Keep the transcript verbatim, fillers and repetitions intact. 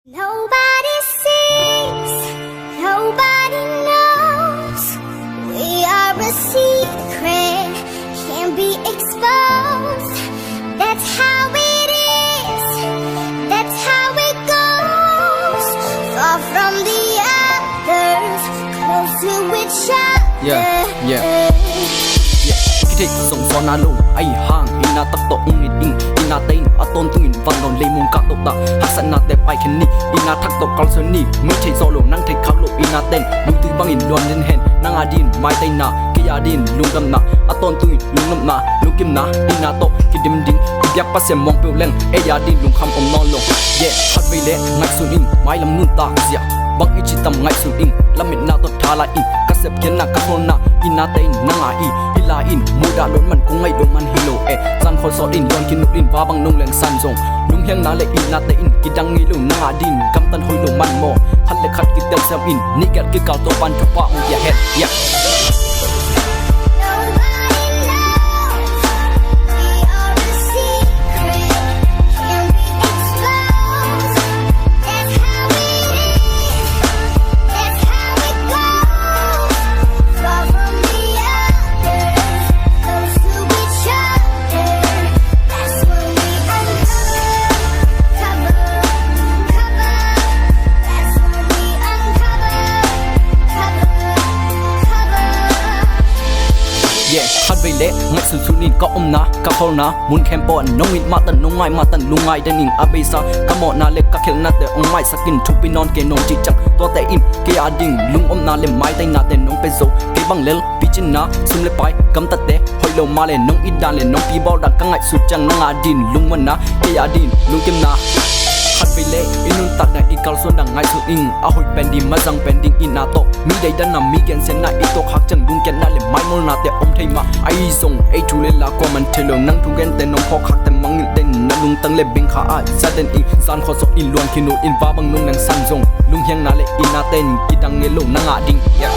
Nobody sees, nobody knows. We are a secret, can't be exposed. That's how it is, that's how it goes. Far from the others, close to each other. Yeah, yeah. Yeah. Kitheih zong suahna lo ahi hang, i na tak tawh ung nit ing. I nate in a tawntungin vanlawng leimung kah tawh ta, haksatnate paikhen ni. I na thak tawh kalsuan ni. Muih theih zawh lo, nang theih khak loh i naten lungtui bangin luang den hen. Nang a din maitaina, kei a din lungdamna, a tawntungin lungnopna, lungkimna. I na tawh kidim ding, i biak Pasian muang peuh leng ei a din lungkham om nawn lo. Yeah, khatvei leh ngaihsun ing, mailam nuntak zia. Bang i ci tam ngaihsun ing, lametna tawh tha lai ing. Ka sepkhiatna, ka khawlna, i nate in nang a hi. Hih lai in mudah lo man, kong ngaih lo man hi lo e. Zan khawl sawt in luan khin ut in, va bang nong lengsan zong, lunghiangna leh i nate in kidang ngei lo. Nang a din gamtat hoih lo man maw. Khat leh khat kitel siam in, nih kiat kikal Topa'n thupha hong pia hen. Yeah. Yeah, khatvei leh ngaihsun sun in, ka omna, ka khawlna mun khempeuh ah nong it mah tan, nong ngai mah tan, lungngai den ing. A beisa ka mawhna leh ka khelhnate hong maisak in, thupi nawn kei nong cih ciang, tuate in kei a ding lungomna leh maitainate nong pia zo. Kei bang lel picinna, sum leh pai, gamtatte hoih lo mah leh, nong it dan leh nong pi bawl dan ka ngaihsut ciang, nang a din lungmuanna, kei a din lungkimna. Khatvei leh i nuntakna, i kalsuanna ngaihsun ing. A hoih pen ding, mazang pen ding i na tawh. Mi deidanna, mi gensiatna i tuak khak ciang, lungkiatna leh maimawlnate om thei mah. Ahi zong ei thu leh la kuaman thei lo, nang thugente, nong phawk khakte mangngilh den. Na lungtang leh bengkha ah za den ing. Zan khawl sawt in luan khin ut in, va bang nong lengsan zong, lunghiangna leh i naten kidang ngei lo. Nang a ding, yeah.